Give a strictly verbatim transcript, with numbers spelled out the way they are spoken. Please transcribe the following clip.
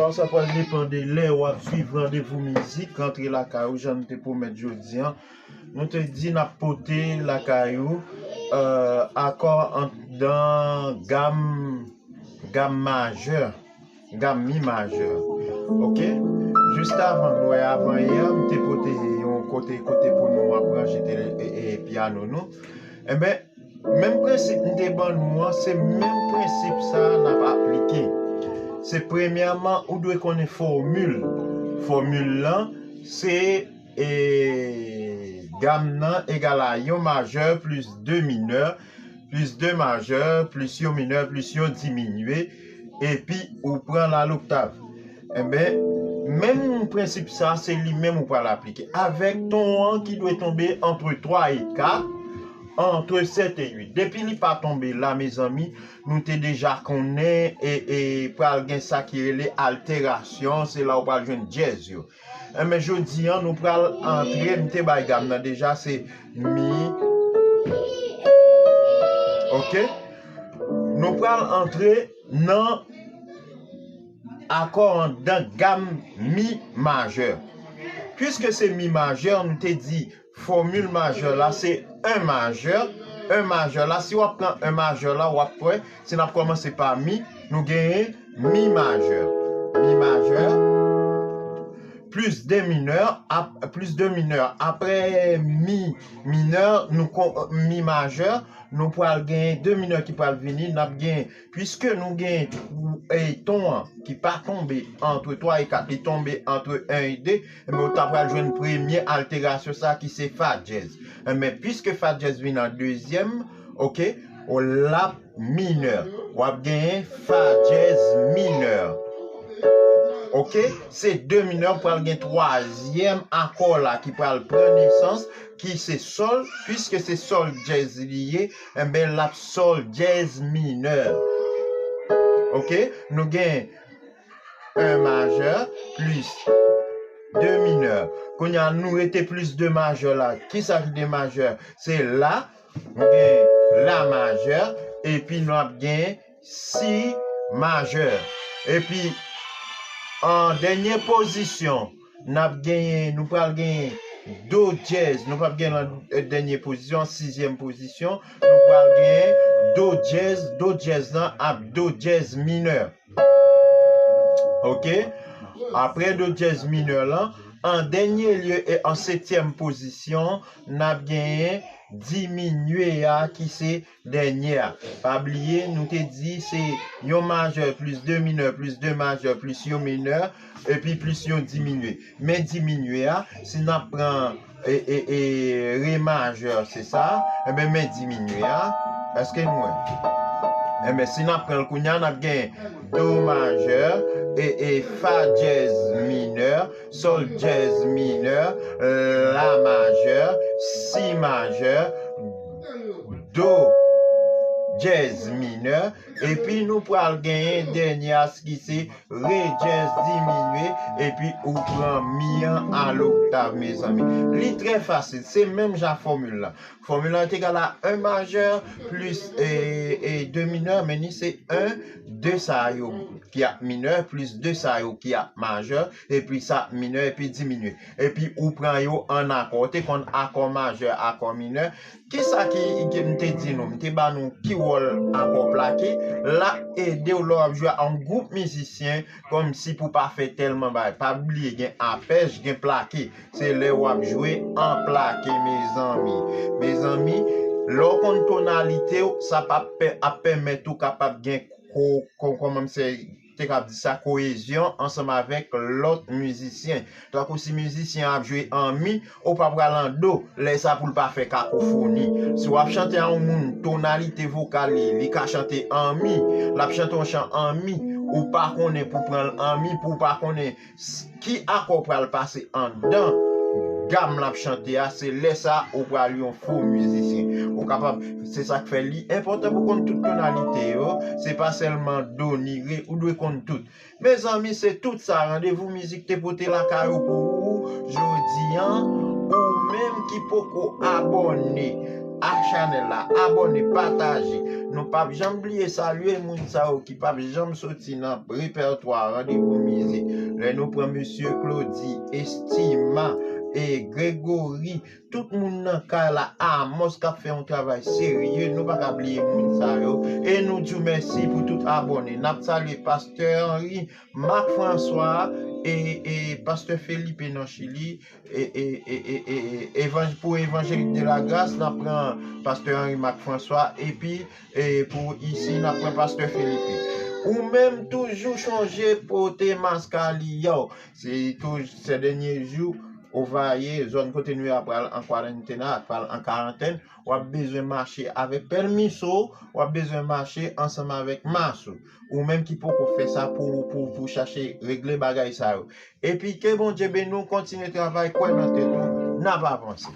Sa pral depann de lè w ap swiv Randevou Mizik, antre lakay ou, jan n te pwomèt jodi an. Nou te di n ap pote lakay ou, e, akò anndan gam, gam majè, gam mi majè. Oke? Jis avan, nou wè avan yè, m te pote yon kote, kote pou nou ap ranje tele, e, e, pyano nou. Enben, menm prensip m te ban nou an, se menm prensip sa a n ap aplike. Se premyèman, ou dwe konnen fòmil. Fòmil lan, se, e, gam nan egal a yon majè plis de minè, plis de majè, plis yon minè, plis yon diminye, epi ou pran la loktav. Enben, menm prensip sa, se li menm ou pral aplike. Avèk ton an ki dwe tonbe antre twa e kat, antre sèt e uit. Depi li pa tonbe la, mezanmi, nou te deja konnen e, e pral gen sa ki rele alterasyon, se la ou pral jwenn djèz yo. Enben, jodi an, nou pral antre, m te bay gam nan deja, se mi. Oke? Nou pral antre nan akò anndan gam mi majè. Piske se mi majè, nou te di fòmil majè la se en majè. En majè la, si w ap pran en majè la, w ap wè, si n ap kòmanse pa mi, nou genyen mi majè. Mi majè, plis de minè, ap, plis de minè. Apre mi minè, nou kon, mi majè, nou pral genyen de minè ki pral vini, n ap genyen, piske nou genyen, e, ton an ki pa tonbe antre twa e kat, li tonbe antre en e de, enben, ou ta pral jwenn premye alterasyon sa ki se fa djèz. Enben, piske fa djèz vin an dezyèm, oke, ou l ap minè. W ap genyen fa djèz minè. Oke? Se de minè, pral gen twazyèm akò la ki pral pran nesans, ki se sòl. Piske se sòl djèz li ye, enben, l ap sòl djèz minè. Oke? Nou gen en majè plis de minè. Kounye a, nou rete plis de majè la. Kisa ki de majè? Se la, nou gen la majè, epi nou ap gen si majè. Epi, an dènye pozisyon, n ap genyen, nou pral genyen do djèz. Nou p ap gen lan, e, dènye pozisyon, sizyèm pozisyon. Nou pral genyen do djèz, do djèz lan ap do djèz minè. Oke? Apre do djèz minè lan, an dènye lye e an setyèm pozisyon, n ap genyen diminye a ki se dènye a. Pa bliye, nou te di se yon majè plis de minè plis de majè plis yon minè, epi plis yon diminye. Men diminye a, si n ap pran e, e, e, re majè, se sa, enben, men diminye a, èske nou wè? Enben, si n ap pran l kounye a, n ap gen do majè, e, e, fa djèz minè, sòl djèz minè, la majè, si majè, do djèz minè, epi nou pral genyen dènye a ki se re djèz diminye, epi ou pran mi an a loktav, mezanmi. Li trè fasil, se menm jan fòmil la. Fòmil la te egal a en majè plis, e, e, de minè, men ni se en, de sa yo ki ap minè, plis de sa yo ki ap majè, epi sa ap minè, epi diminye. Epi ou pran yo an akò. Ou te konn akò majè, akò minè. Kisa ki, ki m te di nou? M te ba nou ki wòl akò plake. L ap ede w lè w ap jwe a yon gwoup mizisyen, kòmsi pou pa fè tèlman bagay. Pa bliye, gen apèj, gen plake. Se lè w ap jwe an plake, mezanmi. Mezanmi, lè w konn tonalite w, sa p ap pè-, ap pèmèt ou kapab gen ko-, ko-, kòman m se te kab di sa, koyezyon ansanm avèk lòt mizisyen. Tankou si mizisyen an ap jwe an mi, ou pa pral an do, lè sa pou l pa fè kakofoni. Si w ap chante a yon moun, tonalite vokal li, li ka chante an mi, l ap chante yon chan an mi, ou pa konnen pou pran l an mi, pou w pa konnen s-, ki akò pral pase anndan gam l ap chante a, se lè sa ou pral yon fo mizisyen. Ou kapab, se sa k fè li enpòtan pou konn tout tonalite yo, se pa sèlman do ni re, ou dwe konn tout. Mezanmi, se tout sa Randevou Mizik te pote lakay ou pou ou jodi an. Ou menm ki poko abòne a chanèl la, abòne, pataje. Nou p ap janm bliye salye moun sa yo ki p ap janm soti nan repètwa Randevou Mizik. Lè nou pran mesye Claudy, Estima, e Gregory, tout moun nan kay la, Amos k ap fè yon travay serye, nou pa ka bliye moun sa yo. E nou di w mèsi pou tout abòne. N ap salye Pastè Henry, Marc François, e, e Pastè Felipe nan Chili, e, e, e, e, e, evanj-, pou Evanjelik de la Gras, n ap pran Pastè Henry Marc François, epi, e, pou isi, n ap pran Pastè Felipe. Ou menm toujou chonje pote mask a li yo. Se tou, se dènye jou, Ovaye, zòn kote nou ye a pral an kwarantèn, a pral an karantèn, w ap bezwen mache avèk pèmiso, w ap bezwen mache ansanm avèk mas ou. Ou menm ki poko fè sa pou, pou, pou chache regle bagay sa yo. Epi ke Bondye beni w, kontinye travay, kwè nan tèt ou, n ap avanse.